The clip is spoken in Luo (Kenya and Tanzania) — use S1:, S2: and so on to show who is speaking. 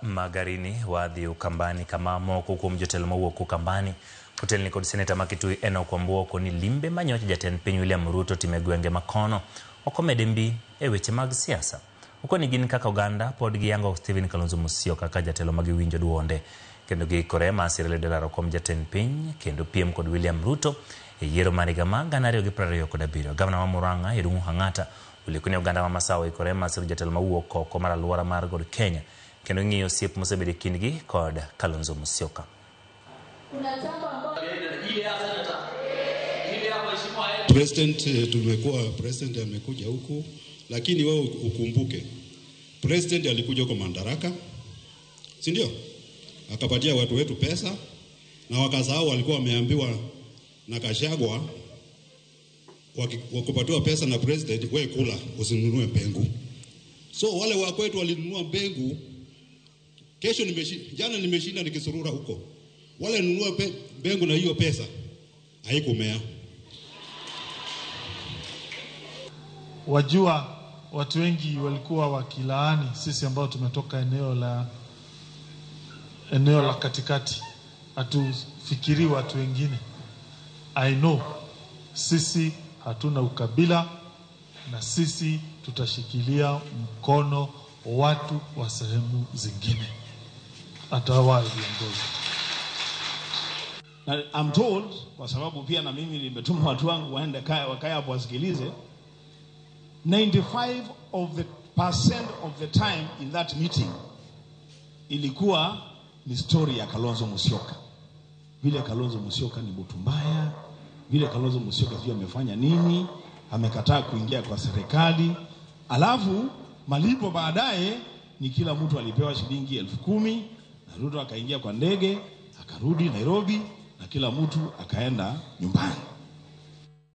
S1: Magarini wadhi Ukambani kama moko kuom jotelo mawuok Ukambani otelni kod seneta ma Kitui Enock Wambuoko ni limbe manyocha jatend piny William Ruto otimo e gwenge ma kono ok omede mbi e weche mag siasa. Okoni gin kaka oganda pod giyango Stephen Kalonzo Musyoka kaka jatelo ma giwinjo duonde kendo giikore mar siro lwedo laro kom jatend piny kendo piem kod William Ruto e yiero mar higa mar 2027. Gavana ma Murang'a Irungu Hang'ata oleko ni oganda ma Masawa oikore mar siro jatelo mawuok oko mar aluora mar God Kenya kendo ng'iyo osiep mosebedo e kindgi kod Kalonzo Musyoka.
S2: President, tumekuwa president amekuja huku, lakini wewe ukumbuke president alikuja kwa madaraka, si ndio? Akapatia watu wetu pesa na wakasahau walikuwa wameambiwa na Gachagua wakupatiwa pesa na president, wewe kula usinunue mbegu. So wale wa kwetu walinunua mbegu. Kesho jana nimeshinda nikisurura huko. Wale nunua mbegu na hiyo pesa haikumea.
S3: Wajua watu wengi walikuwa wakilaani sisi ambao tumetoka eneo la katikati, hatufikiri watu wengine. I know sisi hatuna ukabila na sisi tutashikilia mkono watu wa sehemu zingine, hata wao viongozi.
S4: Na I'm told, kwa sababu pia na mimi nimetuma watu wangu waende wakae hapo wasikilize, 95 of the percent of the time in that meeting ilikuwa ni story ya Kalonzo Musyoka. Vile Kalonzo Musyoka ni mtu mbaya, vile Kalonzo Musyoka sijui amefanya nini, amekataa kuingia kwa serikali. Alafu malipo baadaye ni kila mtu alipewa shilingi 10,000 na Ruto akaingia kwa ndege, akarudi Nairobi na kila mtu akaenda nyumbani.